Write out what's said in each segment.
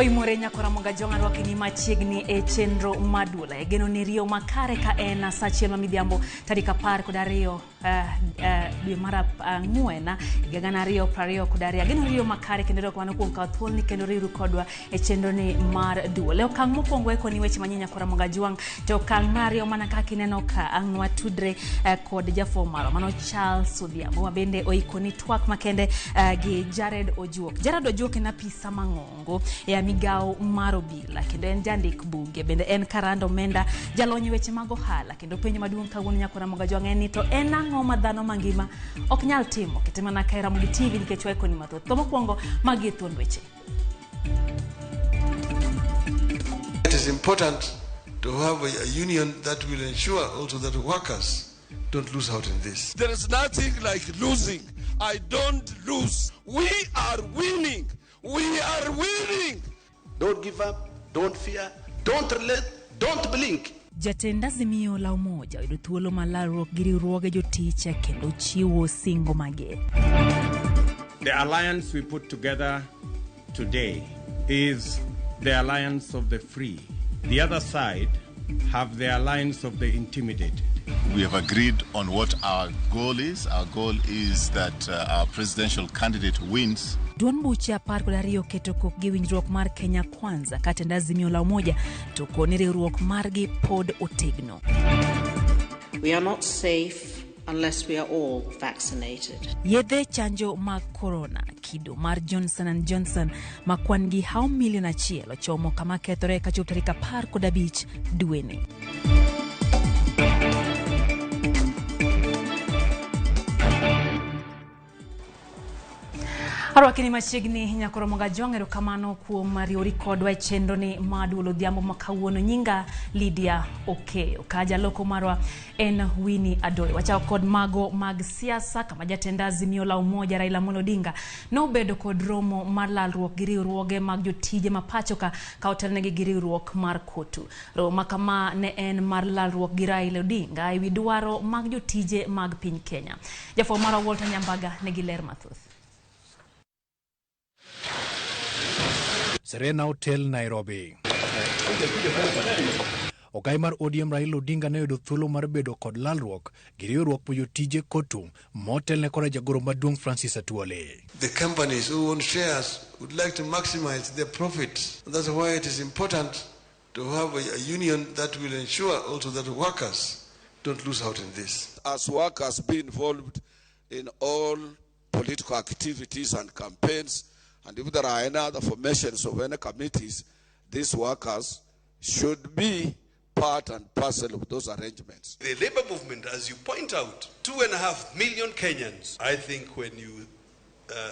Oimore nyakora Moga Jong arwakini machiegni e chenro maduol. Egeno ni riyo makare ka en sa achiel ma midhiambo tarik 12 dwe mar 4 higa 2022. Ageno riyo makare kendo erokamano kuom kawo thuoloni kendo riwru kodwa e chenro ni mar duol. E okang' mokwongo eko ni weche manyien nyakora Moga Jwang', to okang' mar ariyo mana kaka ineno ka ang' watudre kod jafwambo marwa mano Charles Odhiambo ma bende oikoni twak makende gi Jared Ojuok. Jared Ojuok en apisa mang'ongo e migawo mar obila kendo en jandik buge, bende en karand omenda, jalony e weche mag ohala. Kendo penjo maduong' kawuono nyakora Moga Jwang' en ni to en ang'o ma dhano mangima ok nyal timo? Kete mana ka e Ramogi TV nikech waikoni mathoth. To mokwongo magi e thuond weche. It is important to have a union that will ensure also that workers don't lose out in this. There is nothing like losing. I don't lose. We are winning. We are winning. Don't give up. Don't fear. Don't relent. Don't blink. Jatend Azimio la Umoja oyudo thuolo mar lalruok gi riwruoge jotich kendo chiwo singo mager. The alliance we put together today is the alliance of the free. The other side have the alliance of the intimidated. We have agreed on what our goal is. Our goal is that our presidential candidate wins. Duond buche 12 keto kok gi winjruok mar Kenya Kwanza ka tend Azimio la Umoja to koni riwruok margi pod otegno. We are not safe unless we are all vaccinated. Yedhe chanjo mag corona kido mar Johnson and Johnson ma kwan gi hawo milion 1 ochomo kama kethore kachop tarik 15 dweni. Arwakini machiegni nyakoro Moga Jwang', erokamano kuom riwri kodwa e chenro ni mar duol odhiambo ma kawuono. Nyinga Lydia Okeyo, ka jaloko marwa en Winnie Adoyo. Wachako kod mago mag siasa kama jatend Azimio la Umoja Raila Amolo Odinga nobedo kod romo mar lalruok gi riwruoge mag jotije ma pacho ka otelnegi gi riwruok mar KOTU. Romo ma kama ne en mar lalruok gi Raila Odinga ewi dwaro mag jotije mag piny Kenya. Jafwambo marwa Walter Nyambaga nigi ler mathoth. Serena Hotel, Nairobi. Ogai mar ODM Raila Odinga ne oyudo thuolo mar bedo kod lalruok gi riwruok mar jotije KOTU motelne koda jagoro maduong' Francis Atwoli. The companies who own shares would like to maximize their profits. That's why it is important to have a union that will ensure also that workers don't lose out in this. As workers be involved in all political activities and campaigns, and if there are any other formations of any committees, these workers should be part and parcel of those arrangements. The labor movement, as you point out, 2.5 million Kenyans. I think when you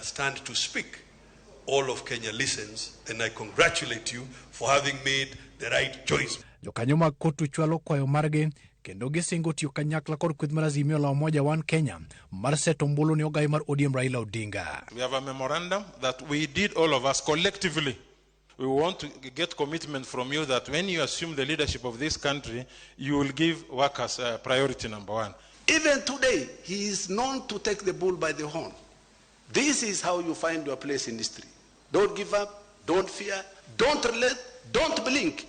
stand to speak, all of Kenya listens, and I congratulate you for having made the right choice. Jokanyo mag KOTU chwalo kwayo margi kendo gisingo tiyo kanyakla kod kweth mar Azimio la Umoja One Kenya mar seto ombulu ne ogai mar ODM Raila Odinga. We have a memorandum that we did, all of us collectively. We want to get commitment from you that when you assume the leadership of this country, you will give workers priority number one. Even today, he is known to take the bull by the horn. This is how you find your place in history. Don't give up, don't fear, don't relent, don't blink.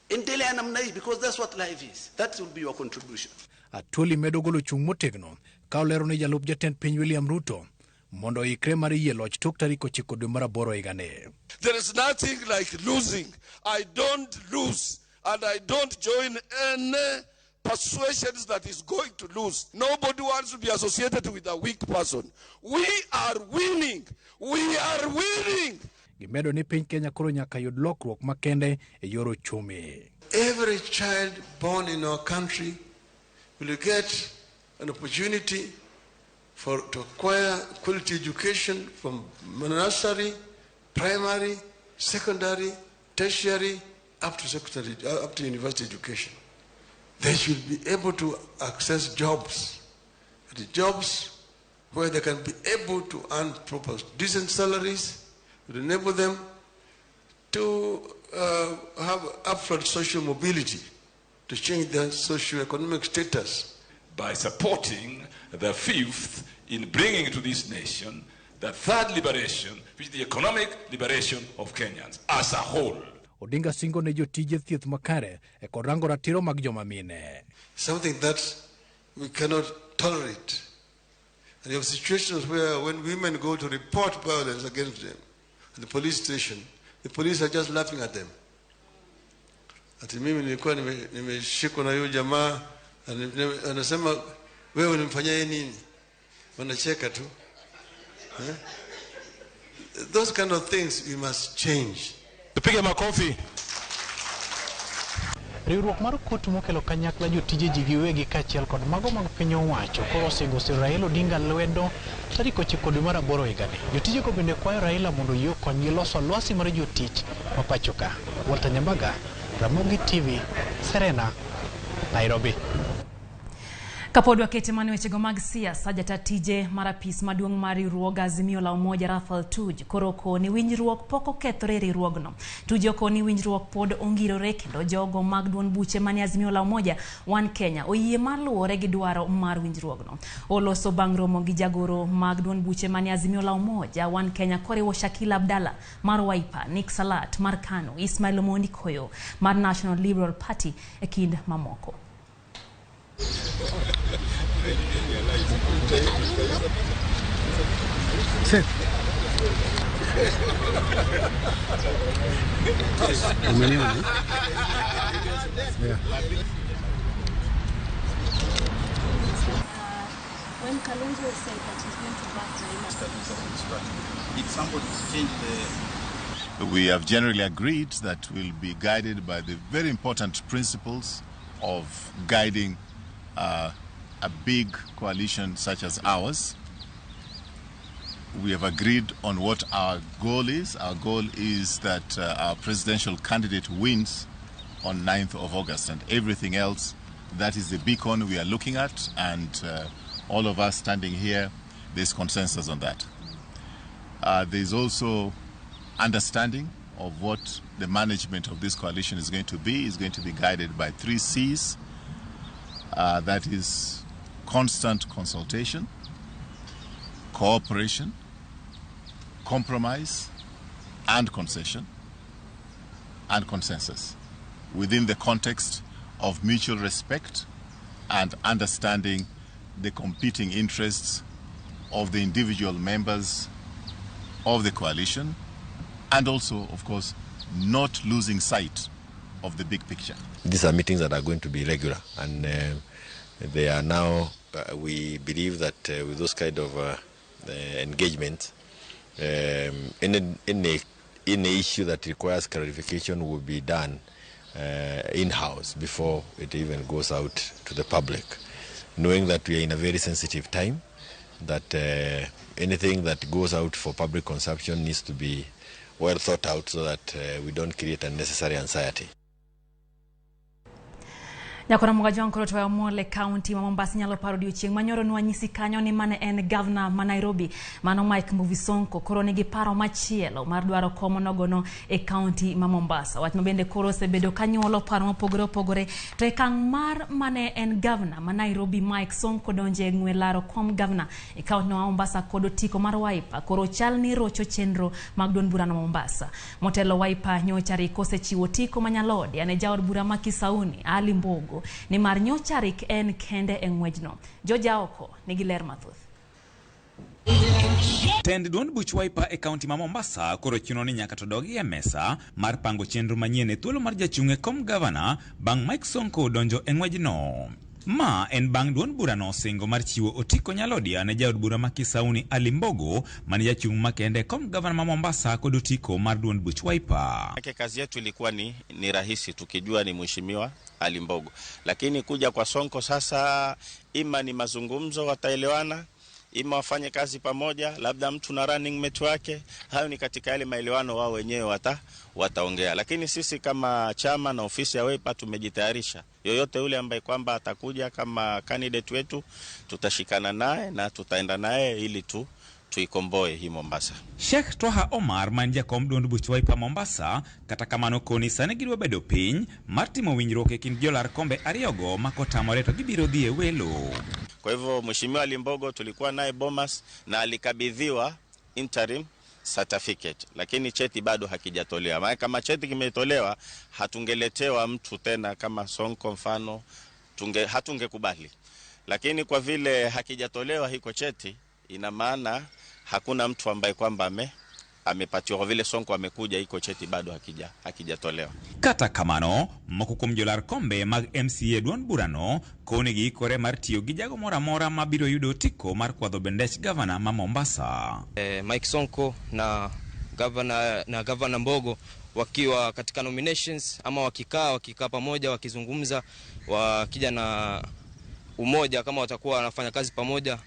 Endelea namna hii, because that's what life is. That will be your contribution. Atwoli medo golo chung' motegno ka olero ni jalup jatend piny William Ruto mondo oikre mar yie loch tok tarik 9 dwe mar 8 higani. There is nothing like losing. I don't lose, and I don't join any persuasions that is going to lose. Nobody wants to be associated with a weak person. We are winning. We are winning. Gimedo ni piny Kenya koro nyaka yud lokruok makende e yor uchumi. Every child born in our country will get an opportunity to acquire quality education from nursery, primary, secondary, tertiary, up to secondary, up to university education. They should be able to access jobs, the jobs where they can be able to earn proper, decent salaries, to enable them to have upward social mobility, to change their socio-economic status. By supporting the fifth in bringing to this nation The third liberation, which is the economic liberation of Kenyans as a whole. Odinga singo ne jotije thieth makare e kod rango ratiro mag joma mine. Something that we cannot tolerate. And you have situations where when women go to report violence against them at the police station, the police are just laughing at them. Ati mimi nilikuwa nimeshikwa na huyu jamaa, anasema wewe ulimfanyia yeye nini? Wanacheka tu. Eh? Those kind of things we must change. Tupige makofi. Riwruok mar kot mokelo kanyakla jotije ji giwegi kaachiel kod mago mag piny owacho koro osingo siro Raila Odinga lwedo tarik 9 dwe mar 8 higani. Jotijego bende kwayo Raila mondo oyie okonygi loso lwasi mar jotich ma pacho ka. Walter Nyambaga, Ramogi TV, Serena, Nairobi. Kapod wakete mane wechego mag siasa, jata tije mar apis maduong' mar riwruog Azimio la Umoja Raphael Tuju koro okoni winjruok pok okethore e riwruogno. Tuju okoni winjruok pod ongirore kendo jogo mag duond buche mane Azimio la Umoja One Kenya oyie mar luwore gi dwaro mar winjruogno. Oloso bang' romo gi jagoro mag duond buche mane Azimio la Umoja One Kenya koriwo Shakila Abdalla mar Wiper, Nick Salat mar KANU, Ismail Omondi Koyo mar National Liberal Party e kind mamoko. Yeah. When Kalonzo said that he's going to back Raila, if somebody changed the... We have generally agreed that we'll be guided by the very important principles of guiding a big coalition such as ours. We have agreed on what our goal is. Our goal is that our presidential candidate wins on 9th of August, and everything else, that is the beacon we are looking at, and all of us standing here, there's consensus on that. There's also understanding of what the management of this coalition is going to be. It's going to be guided by 3 C's. That is constant consultation, cooperation, compromise, and concession, and consensus within the context of mutual respect and understanding the competing interests of the individual members of the coalition, and also, of course, not losing sight of the big picture. These are meetings that are going to be regular, and they are now, we believe that with those kind of engagement, any issue that requires clarification will be done in-house before it even goes out to the public, knowing that we are in a very sensitive time, that anything that goes out for public consumption needs to be well thought out so that we don't create unnecessary anxiety. Nyakora Mugajwang' koro toyo Mole County ma Mombasa nyalo paro odiochieng' manyoro nwanyisi kanyo ni mane en gavana ma Nairobi mano Mike Mbuvi Sonko koro nigi paro machielo mar dwaro kom nogono e county ma Mombasa. Wach ma bende koro osebedo kanyuolo paro mopogore opogore to e kang' mar mane en gavana ma Nairobi Mike Sonko donje e ng'we laro kom gavana e county ma Mombasa kod otiko mar Wiper koro chal ni rocho chenro mag duond burano ma Mombasa. Motelo Wiper nyocha rik osechiwo otiko ma Nyalodi ane jaod bura ma Kisauni Ali Mbogo ni mar nyocha rik en kende e ng'wejno. Joja oko nigi ler mathoth. Tend duond buch Wiper e kaunti ma Mombasa koro chuno ni nyaka to dogi e mesa mar pango chenro manyien e thuolo mar jachung' e kom gavana bang' Mike Sonko donjo e ng'wejno. Ma en bang' duond burano osingo mar chiwo otiko Nyalodia ne jaod bura ma Kisauni Ali Mbogo mane jachung' makende e kom gavana ma Mombasa kod otiko mar duond buch Wiper. Kazi yetu ilikuwa ni rahisi tukijua ni mheshimiwa Ali Mbogo, lakini kuja kwa Sonko sasa, ima ni mazungumzo wataelewana, ima wafanye kazi pamoja, labda mtu na running mate wake. Hayo ni katika yale maelewano wao wenyewe wataongea. Lakini sisi kama chama na ofisi ya Wiper tumejitayarisha. Yoyote yule ambaye kwamba atakuja kama candidate wetu tutashikana naye na tutaenda naye ili tuikomboe hii Mombasa. Sheikh Twaha Omar man jakom duond buch Wiper Mombasa kata kamano koni sani gidwa bedo piny mar timo winjruok e kind jolar kombe ariyogo ma kotamore to gibiro dhi e welo. Kwa hivyo Mheshimiwa Ali Mbogo tulikuwa naye Bomas na alikabidhiwa interim certificate, lakini cheti bado hakijatolewa. Maana kama cheti kimetolewa, hatungeletewa mtu tena kama Sonko mfano, hatungekubali. Lakini kwa vile hakijatolewa hiko cheti, ina maana hakuna mtu ambaye kwamba amepatiwa. Kwa vile Sonko amekuja, hiko cheti bado hakijatolewa. Kata kamano, moko kuom jolar kombe mag MCA duond burano koni giikore mar tiyo gi jago moro amora mabiro yudo otiko mar kwadho bendech gavana ma Mombasa. Mike Sonko na gavana Mbogo wakiwa katika nominations ama wakikaa pamoja wakizungumza, wakija na umoja, kama watakuwa wanafanya kazi pamoja,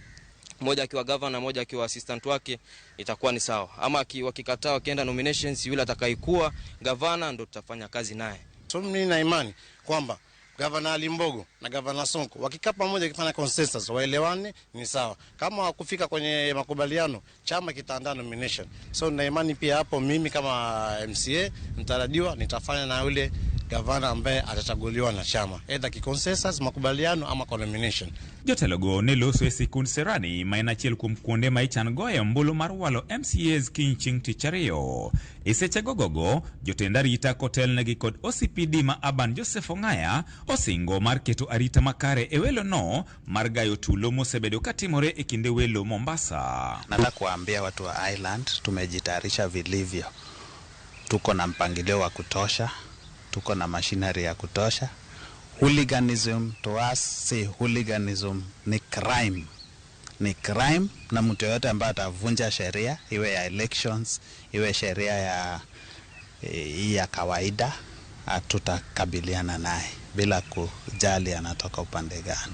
mmoja akiwa governor, mmoja akiwa assistant wake, itakuwa ni sawa. Ama wakikataa wakienda nominations, yule atakayekuwa governor ndo tutafanya kazi naye. So mimi nina imani kwamba Governor Ali Mbogo na Governor Sonko wakikaa pamoja, wakifanya consensus, waelewane, ni sawa. Kama wakufika kwenye makubaliano, chama kitaandaa nomination. So nina imani pia hapo, mimi kama MCA mtarajiwa nitafanya na yule gavana ambaye atachaguliwa na chama, either kiconsensus, makubaliano, ama kwa nomination. Jotelogo ne loso e sikund Serani, ma en achiel kuom kuonde ma ichan goye ombulu mar walo MCAs kiny chieng' tich ariyo. E seche gogogo, jotend arita kotelnegi kod OCPD ma Aban Joseph Ong'aya osingo mar keto arita makare e welo no mar gayo tulo mosebedo katimore e kinde welo Mombasa. Nataka kuambia watu wa Island tumejitayarisha vilivyo. Tuko na mpangilio wa kutosha, tuko na machinery ya kutosha. Hooliganism to us, si hooliganism, ni crime. Ni crime, na mtu yoyote ambaye atavunja sheria, iwe ya elections, iwe sheria ya kawaida, tutakabiliana naye bila kujali anatoka upande gani.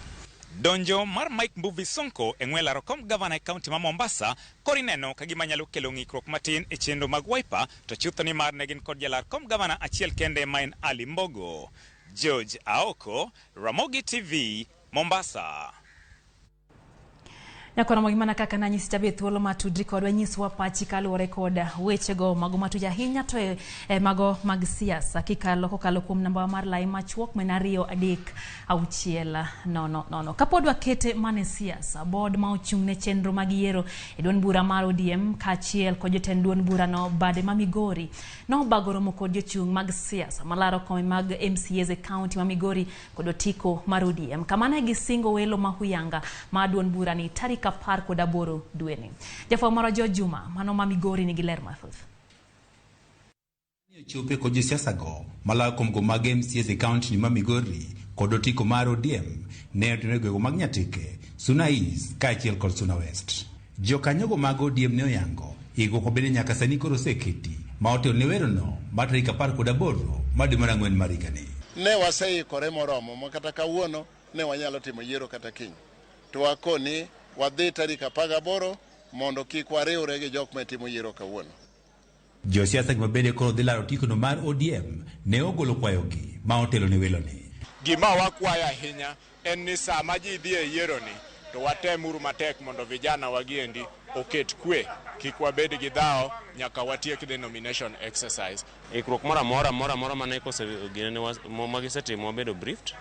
Donjo mar Mike Mbuvi Sonko e ng'we laro kom gavana e kaunti ma Mombasa koro ineno ka gima nyalo kelo ng'ikruok matin e chenro mag Wiper, to chutho ni mar ne gin kod jalar kom gavana achiel kende ma en Ali Mbogo. George Aoko, Ramogi TV, Mombasa. Nyakwana mana kaka nanyisi tabe thuolo matudri kodwa, nyiswa pachi kaluwore kod wechego mago matuch ahinya to e mago mag siasa kikalo kokalo kuom namba mar lai machuok ma en 2 3 6 0 0. Kapod wakete mane siasa, board ma ochung' ne chenro mag yiero e duond bura mar ODM kaachiel kod jotend duond burano bade ma Migori nobago romo kod jochung' mag siasa malaro kombe mag MCAs e kaunti ma Migori kod otiko mar ODM kama ne gisingo welo mahuyanga ma duond burani tarik 18 dweni. Jafwambo marwa George Juma mano ma Migori nigi ler mathoth. Chope kod josiasa go malaro komgo mag MCAs e kaunti ma Migori kod otiko mar ODM ne otimore e gwenge mag Nyatike, Suna East kaachiel kod Suna West. Jokanyogo mag ODM ne oyango ikruok bende nyaka sani koro oseketi ma otelo ne werono mar tarik 18 mar dwe mar ang'wen mar higani. Ne waseikore moromo ma kata kawuono ne wanyalo timo yiero kata kiny. To wakoni wadhi tarik 18 mondo kik wariwre gi jok matimo yiero kawuono. Josiasa ma bende koro dhi laro otikono mar ODM ne ogolo kwayogi ma otelo ne weloni. Gima wakwayo ahinya en ni sama ji dhi e yieroni to watemuru matek mondo vijana wagiendi oket kwe, kik wabed gi dhawo nyaka watiek the nomination exercise. Ikruok moro amora mane magisetimo wabedo briefed,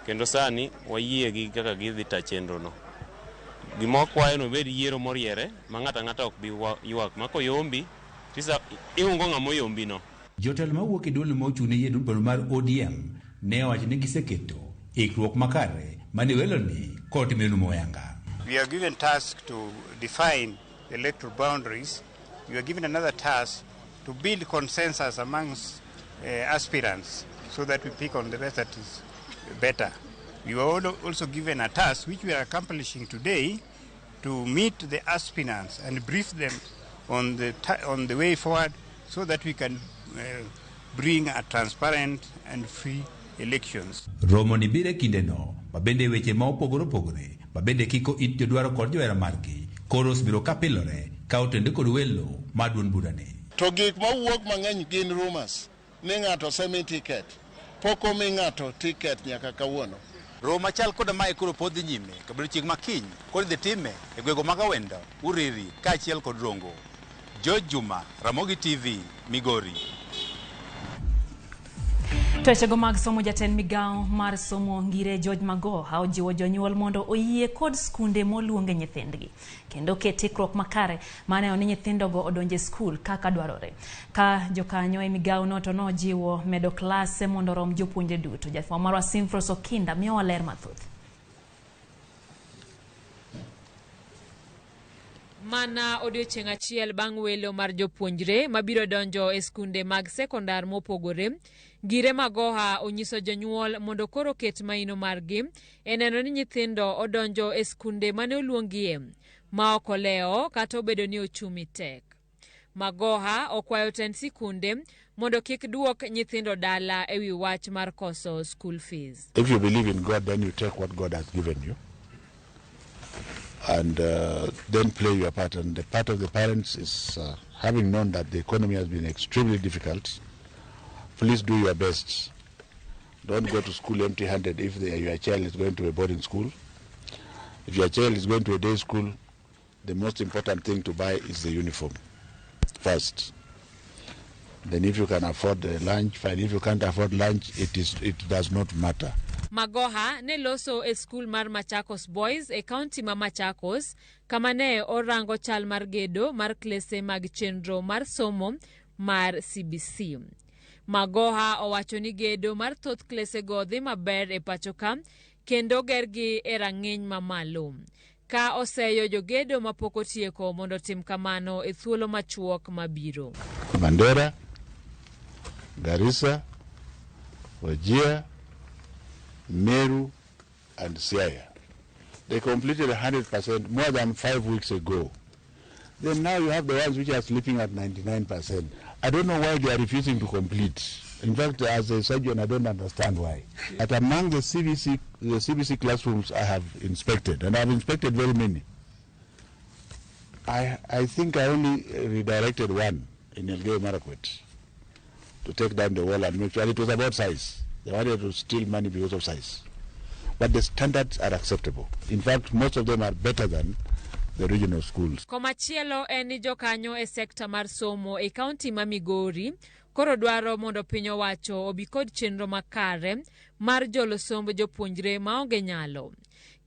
kendo sani wayie gi kaka gidhi ta chenro no. Gima wakwayo no obed yiero moriere ma ng'ato ang'ata ok bi ywak ma koyombi tisa iungo ng'ama oyombi no. Jotelo mawuok e duol ma ochung' ne yiero duond mar ODM ne owacho ni giseketo ikruok makare mane weloni kod timeno moyanga. We are given task to define the electoral boundaries. We are given another task to build consensus amongst aspirants so that we pick on the best that is better. We were also given a task which we are accomplishing today to meet the aspirants and brief them on the way forward so that we can bring a transparent and free elections. Romo ni biro e kindeno mabende weche ma opogore opogore mabende kiko it jodwaro kod johera margi koro osebiro kapilore ka otende kod welo mar duond burani. To gik mawuok mang'eny gin rumors ni ng'ato osemi tiket, pok omi ng'ato tiket nyaka kawuono. Romo machal koda mae koro pod dhi nyime kabedo chieng' makiny koro idhi time e gwenge mag Awendo, Uriri kaachiel kod Rongo. George Juma, Ramogi TV, Migori. To wechego mag somo, jatend migawo mar somo Ngire George Magoha ojiwo jonyuol mondo oyie kod skunde moluonge nyithindgi kendo ket ikruok makare maneno ni nyithindogo odonje skul kaka dwarore. Ka jokanyo e migawo no to nojiwo medo klase mondo orom jopuonjre duto. Jafwambo marwa Simfros Okinda miyowa ler mathoth. Mana odiochieng' achiel bang' welo mar jopuonjre mabiro donjo e skunde mag sekondar mopogore, Ngire Magoha onyiso jonyuol mondo koro ket maino margi e neno ni nyithindo odonjo e skunde mane oluongie ma ok olewo kata obedo ni ochumi tek. Magoha okwayo tend sikunde mondo kik duok nyithindo dala e wi wach mar koso school fees. If you believe in God, then you take what God has given you and then play your part. And the part of the parents is, having known that the economy has been extremely difficult, please do your best. Don't go to school empty-handed if your child is going to a boarding school. If your child is going to a day school, the most important thing to buy is the uniform first. Then if you can afford the lunch, fine. If you can't afford lunch, it does not matter. Magoha ne loso e skul mar Machakos Boys e kaunti ma Machakos kama ne orango chal mar gedo mar klese mag chenro mar somo mar CBC. Magoha owacho ni gedo mar thoth klesego dhi maber e pacho ka kendo gergi e rang'iny mamalo. Ka oseyo jogedo mapok otieko mondo otim kamano e thuolo machuok mabiro. Mandera, Garissa, Wajir, Meru, and Siaya. They completed 100% more than 5 weeks ago. Then now you have the ones which are sleeping at 99%. I don't know why they are refusing to complete. In fact, as a surgeon, I don't understand why. But among the CBC classrooms I have inspected, and I have inspected very many, I think I only redirected one in Elgeyo Marakwet to take down the wall and make sure it was about size. They wanted to steal money because of size. But the standards are acceptable. In fact, most of them are better than the regional schools. Komachielo en ni jokanyo e sekta mar somo e kaunti ma Migori koro dwaro mondo piny owacho obi kod chenro makare mar jolo somb jopuonjre maonge nyalo.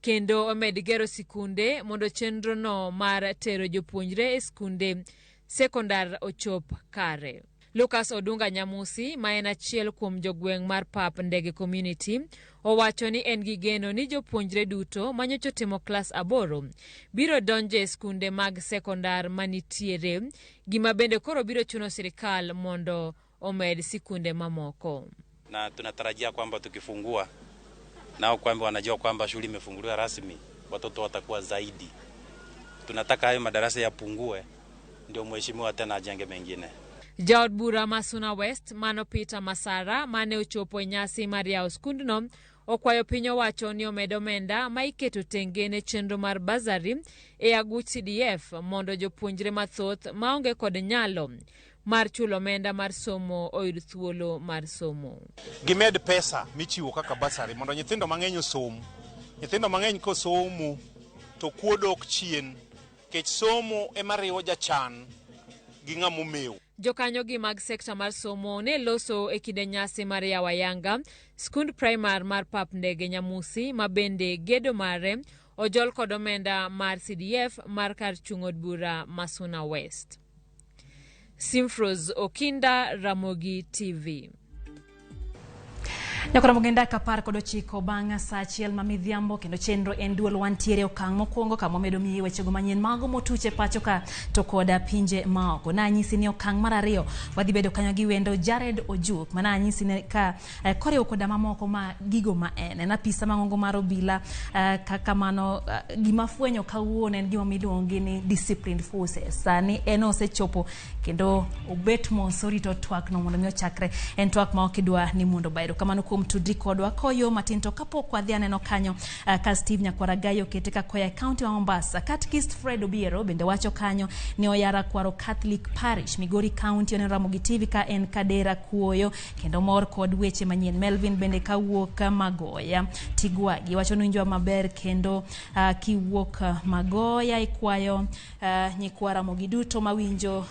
Kendo omed gero sikunde mondo chenro no mar tero jopuonjre e skunde sekondar ochop kare. Lucas Odunga Nyamusi, ma en achiel kuom jogweng' mar Pap Ndege Community, owacho ni en gi geno ni jopuonjre duto manyocha otimo klas 8 biro donjo e skunde mag sekondar manitiere, gima bende koro biro chuno sirikal mondo omed sikunde mamoko. Na tunatarajia kwamba tukifungua nao kwamba wanajua kwamba shule imefunguliwa rasmi, watoto watakuwa zaidi. Tunataka hayo madarasa yapungue ndio mheshimiwa tena ajenge mengine. Jaod bura ma Suna West mano Peter Masara mane ochopo e nyasi mar yawo skundno okwayo piny owacho ni omed omenda ma iketo tenge ne chenro mar basari e aguch CDF mondo jopuonjre mathoth maonge kod nyalo mar chulo omenda mar somo oyud thuolo mar somo. Gimed pesa michiwo kaka basari mondo nyithindo mang'eny osom. Nyithindo mang'eny kosomo to kuo dok chien nikech somo ema riwo jachan gi ng'ama omewo. Jokanyo gi mag sekta mar somo ne loso e kinde nyasi mar yawo ayanga skund primar mar Pap Ndege Nyamusi ma bende gedo mare ojol kod omenda mar CDF mar kar chung' od bura ma Suna West. Simfros Okinda, Ramogi TV. Nyakora mogenda 19 bang' saa 1 ma midhiambo kendo chenro en duol wantiere okang' mokwongo kama wamedo miyi wechego manyien mago motuche pacho ka to koda pinje maoko. Nanyisi ni okang' mar 2 wadhi bedo kanyo gi wendo Jared Ojuk mana anyisi ni ka koriwo koda mamoko ma gigo ma en apisa mang'ongo mar obila kaka mano gima fwenyo kawuono en gima miluongo ni disciplined forces. Sani en osechopo kendo obet mos orito twak no mondo mi ochakre. En twak ma ok idwa ni mondo bayro kamano kuom tudri kodwa koyo matin to kapok wadhi aneno kanyo ka Steve Nyakwara okete ka koya county wa Mombasa. Catechist Fred Obiero bende wacho kanyo ni oyara Kwaro Catholic Parish Migori County oneno Ramogi TV ka en Kadera Kuoyo kendo mor kod weche manyien. Melvin bende kawuok Magoya Tigwagi wacho ni winjwa maber kendo kiwuok Magoya ikwayo nyikwa Ramogi duto mawinjo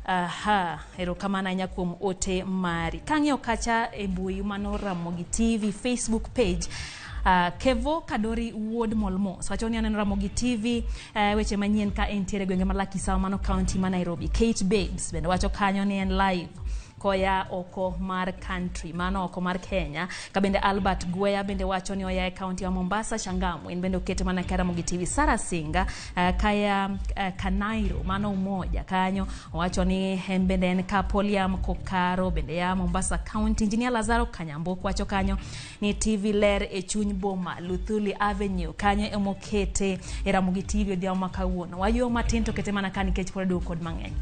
Aha, erokamano ahinya kuom ote mari. Kang'iyo kacha e mbui mano Ramogi TV Facebook page, Kevo Kadori Wuod Molmos wacho ni aneno Ramogi TV weche manyien ka entiere gwenge ma Laki Sawa, mano county ma Nairobi. Kate Babes bende wacho kanyo ni en live koya oko mar country, mano oko mar Kenya. Ka bende Albert Gweya bende wacho ni oya e county wa Mombasa, Changamwe, en bende okete mana ka Ramogi TV. Sarah Singa kaya Kanairo, mano Umoja kanyo, owacho ni en bende en ka Poliam Kokaro bende ya Mombasa County. Engineer Lazaro Kanyambok wacho kanyo ni TV ler e chuny boma, Luthuli Avenue kanyo emokete e Ramogi TV odhiambo ma kawuono. Wayueyo matin to kete mana ka nikech pod aduogo kod mang'eny.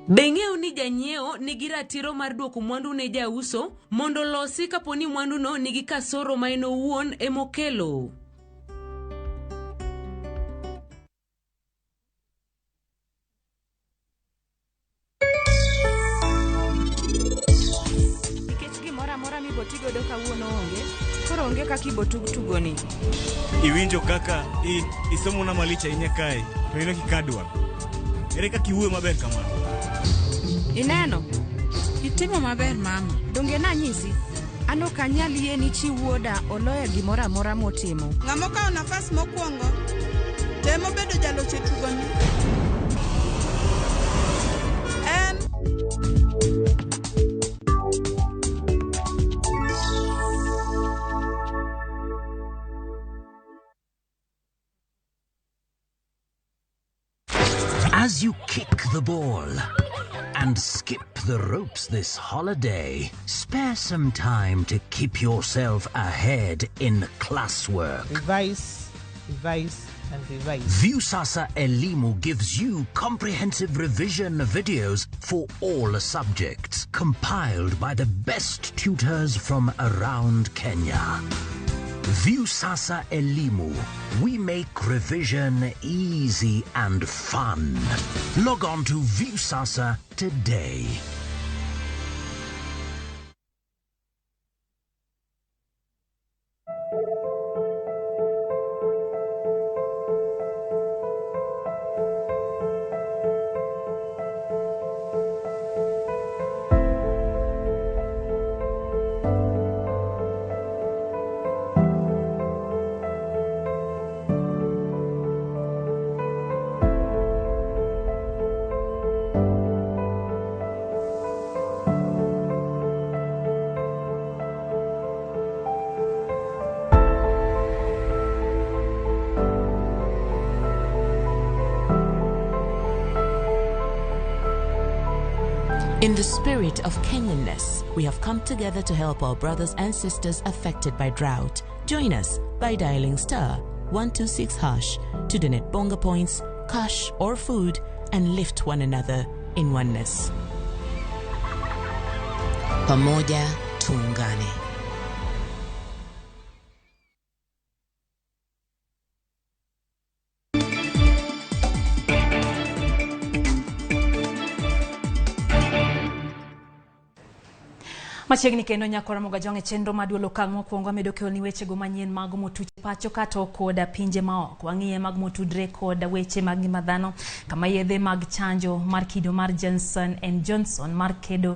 Be ing'eyo ni janyiewo nigi ratiro mar duoko mwandu ne jauso mondo olosi kapo ni mwanduno nigi kasoro ma en owuon emokelo? Nikech gimoro amora mibotigodo kawuono onge, koro onge kaka ibotug tugoni. Iwinjo kaka isomona malich ahinya kae, to in ok ikadwa. Ere kaka iwuoyo maber kamano? Ineno? Itimo maber mama. Donge nanyisi? An ok anyal yie ni chi wuoda oloyo gimoro amora motimo. Ng'ama okawo nafas mokwongo temo bedo jaloch e tugoni. En As you kick the ball and skip the ropes this holiday, spare some time to keep yourself ahead in classwork. Revise, revise, and revise. Viusasa Elimu gives you comprehensive revision videos for all subjects, compiled by the best tutors from around Kenya. Viusasa Elimu. We make revision easy and fun. Log on to Viusasa today. In the spirit of Kenyanness, we have come together to help our brothers and sisters affected by drought. Join us by dialing star 126 hash to donate bonga points, cash, or food and lift one another in oneness. Pamoja tuungane. Machiegni kendo nyako Ramogi Ajwang' e chenro mar duol okang' mokwongo amedo keloni wechego manyien mago motuch pacho kato koda pinje maoko. Wang'iye mag motudre kod weche mag ngima dhano kama yedhe mag chanjo mar kido mar Johnson and Johnson mar kedo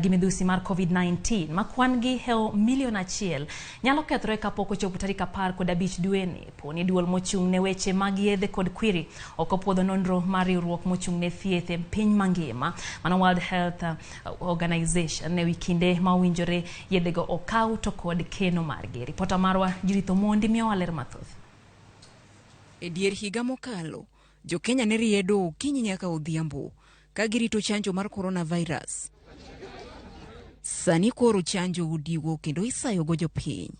gi midhusi mar COVID-19 ma kwan gi hewo milion 1 nyalo kethore kapok ochopo tarik 15 dweni. Poni duol mochung' ne weche mag yedhe kod kwiri ok opuodho nonro mar riwruok mochung' ne thieth e piny mangima mano World Health Organization e wi kinde ma owinjore yedhego okaw to kod keno margi. Ripota marwa Judith Omondi miyowa ler mathoth. E dier higa mokalo, jo-Kenya ne riedo okinyi nyaka odhiambo ka girito chanjo mar coronavirus. Sani koro chanjo odiwo kendo isayogo jopiny.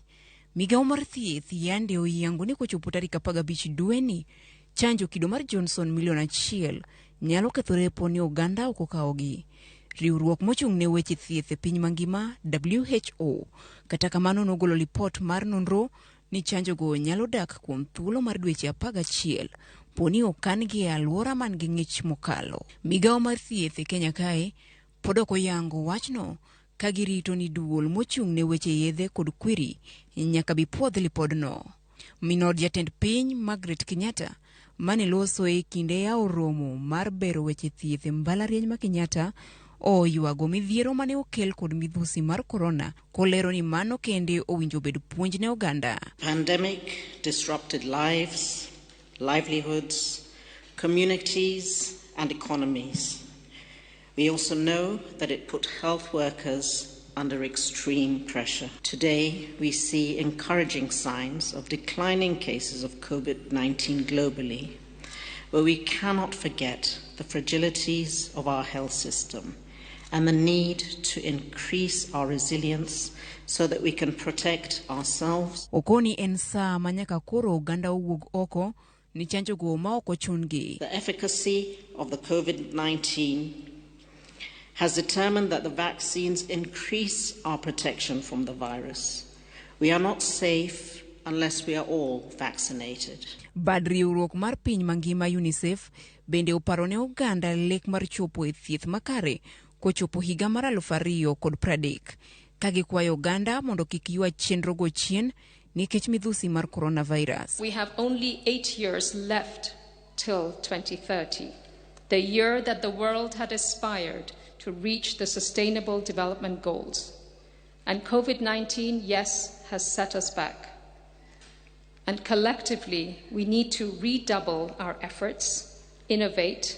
Migawo mar thieth yande oyango ni kochopo tarik 15 dweni, chanjo kido mar Johnson milion 1 nyalo kethore po ni oganda ok okawogi. Riwruok mochung' ne weche thieth e piny mangima WHO kata kamano nogolo lipot mar nonro ni chanjogo nyalo dak kuom thuolo mar dweche 11 poni okan-gi e alwora man gi ng'ich mokalo. Migawo mar thieth e Kenya kae pod ok oyango wachno ka girito ni duol mochung' ne weche yedhe kod kwiri nyaka bi puodh lipodno. Min od jatend piny Margaret Kenyatta mane loso e kinde yawo romo mar bero weche thieth e mbalariany ma Kenyatta oywago midhiero mane okel kod midhusi mar korona kolero ni mano kende owinjo obed puonj ne oganda. Pandemic disrupted lives, livelihoods, communities and economies. We also know that it put health workers under extreme pressure. Today, we see encouraging signs of declining cases of COVID-19 globally, but we cannot forget the fragilities of our health system and the need to increase our resilience so that we can protect ourselves. Okoni en saa ma nyaka koro oganda owuog oko ni chanjo go ma ok ochun-gi. The efficacy of the COVID-19 has determined that the vaccines increase our protection from the virus. We are not safe unless we are all vaccinated. Bad riwruok mar piny mangima UNICEF bende oparo ne oganda lek mar chopo e thieth makare kochopo higa mar 2030 ka gikwayo oganda mondo kik ywa chenrogo chien nikech midhusi mar coronavirus. We have only 8 years left till 2030, the year that the world had aspired to reach the Sustainable Development Goals. And COVID-19, yes, has set us back. And collectively, we need to redouble our efforts, innovate,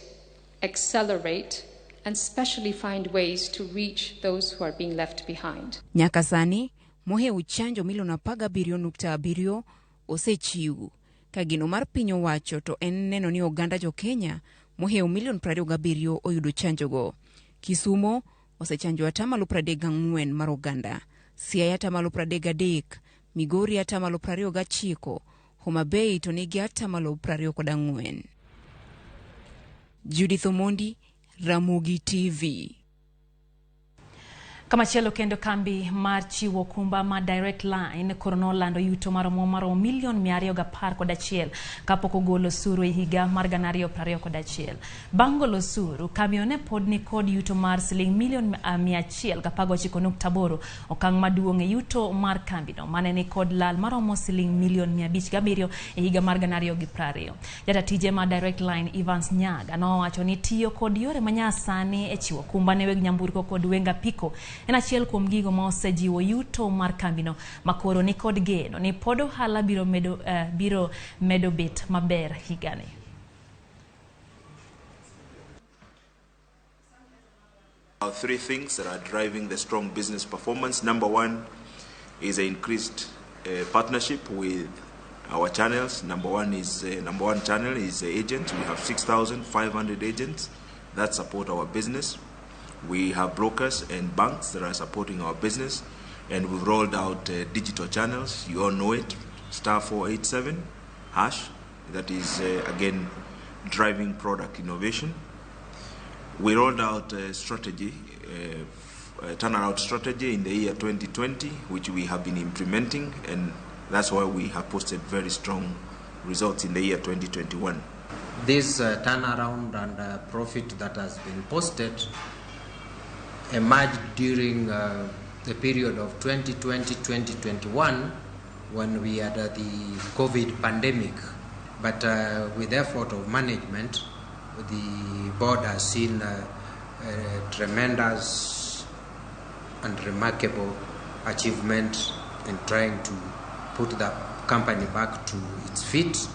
accelerate, and specially find ways to reach those who are being left behind. Nyaka sani, mohewo chanjo milion 17.7 osechiw. Ka geno mar piny owacho to en neno ni oganda jo Kenya mohewo milion 27 oyudo chanjogo. Kisumo osechanjo 34% mar oganda, Siaya 33%, Migori 29%, Homa Bay to nigi 24%. Judith Omondi, Ramogi TV. Kamachielo kendo kambi mar chiwo kumba ma Direct Line koro nolando yuto maromo maromo milion 211 kapok ogolo osuru e higa mar 2021. Bang' golo osuru, kambi ne pod ni kod yuto mar siling milion 119.8, okang' maduong' e yuto mar kambino mane ni kod lal maromo siling milion 507 e higa mar 2020. Jatatije mar Direct Line Evans Nyaga nowacho ni tiyo kod yore manyasani e chiwo kumba ne weg nyamburko kod weg apiko en achiel kuom gigo ma osejiwo yuto mar kambino makoro ni kod geno ni pod ohala biro medo bet maber higani. Three things that are driving the strong business performance. Number one is an increased partnership with our channels. Number one channel is agents. We have 6,500 agents that support our business. We have brokers and banks that are supporting our business, and we've rolled out digital channels. You all know it, *487#. That is again driving product innovation. We rolled out a strategy, a turnaround strategy in the year 2020, which we have been implementing, and that's why we have posted very strong results in the year 2021. This turnaround and profit that has been posted emerged during the period of 2020-2021 when we had the COVID pandemic. But with the effort of management, the board has seen a tremendous and remarkable achievement in trying to put the company back to its feet.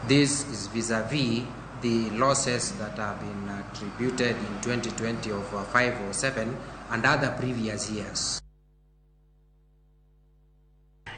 This is vis-a-vis the losses that have been attributed in 2020 of 5 or 7 and other previous years.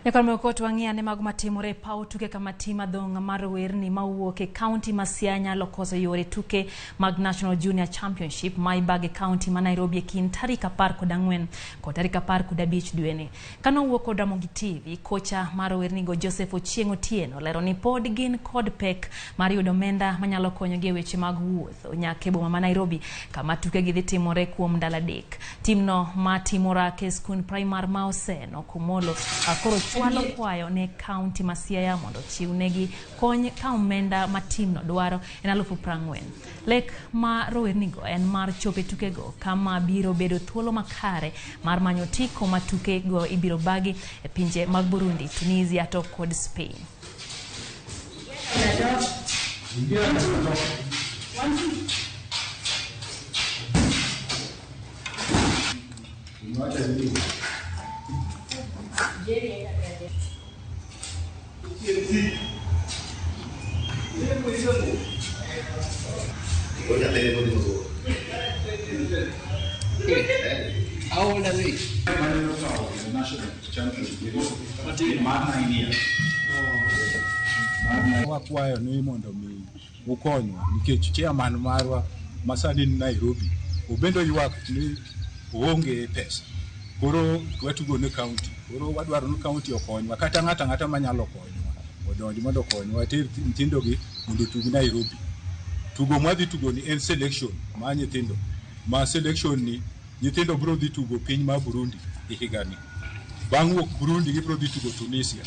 Nyakwar Mokot wang'iya ne mago matimore e paw tuke kama tim adhong' mar rowerni mawuok e kaunti ma Siaya nyalo koso yore tuke mag National Junior Championship ma ibago e kaunti ma Nairobi e kind tarik 14 kod tarik 15 dweni. Kanowuok kod Ramogi TV, kocha mar rowernigo Joseph Ochieng' Otieno lero ni pod gin kod pek mar yudo omenda manyalo konyogi e weche mag wuoth nyaka e boma ma Nairobi kama tukegi dhi timore kuom ndalo 3. Timno ma timo orako e skund primar ma Oseno Kumolo koro chwalo kwayo ne kaunti ma Siaya mondo ochiw negi kony ka omenda ma timno dwaro en 40,000. Lek ma rowernigo en mar chopo e tukego kama biro bedo thuolo makare mar manyo otiko ma tukego ibiro bagi e pinje mag Burundi, Tunisia to kod Spain. How old are they? Wakwayo ni mondo mi ukonywa nikech chairman marwa masani ni Nairobi obendo ywak ni oonge pesa koro watugo ne county koro wadwaro ni county okonywa kata ng'ato ang'ata manyalo konywa odonji mondo okonywa water nyithindogi mondo otug Nairobi. Tugo mwadhi tugo ni en selection mar nyithindo ma selection ni nyithindo biro dhi tugo piny mar Burundi e higani. Bang' wuok Burundi gibiro dhi tugo Tunisia.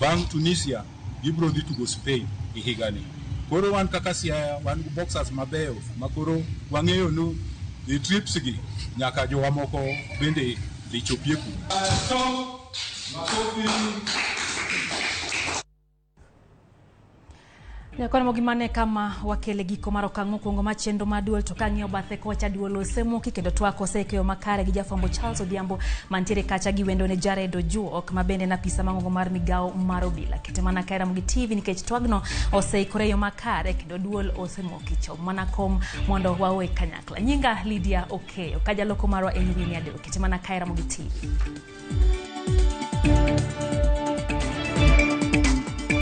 Bang' Tunisia gibiro dhi tugo Spain e higani. Koro wan kaka Siaya wan gi boxers mabeyo ma koro wang'eyo ni e trips gi nyaka jowa moko bende dhi chopie kuno. Nyakwar Mogimane kama wakele giko mar okang' mokwongo mar chenro mar duol to kang'iyo bathe kocha duol osemoki kendo twak osekeyo makare gi jafwambo Charles Odhiambo mantiere kacha gi wendone Jared Ojuok ma bende en apisa mang'ongo mar migawo mar obila. Kete mana kae Ramogi TV nikech twagno oseikore e yo makare kendo duol osemoki. Chom mana kom mondo waoe kanyakla. Nyinga Lydia Okeyo ka jaloko marwa en Winnie Adeo. Kete mana kae Ramogi TV.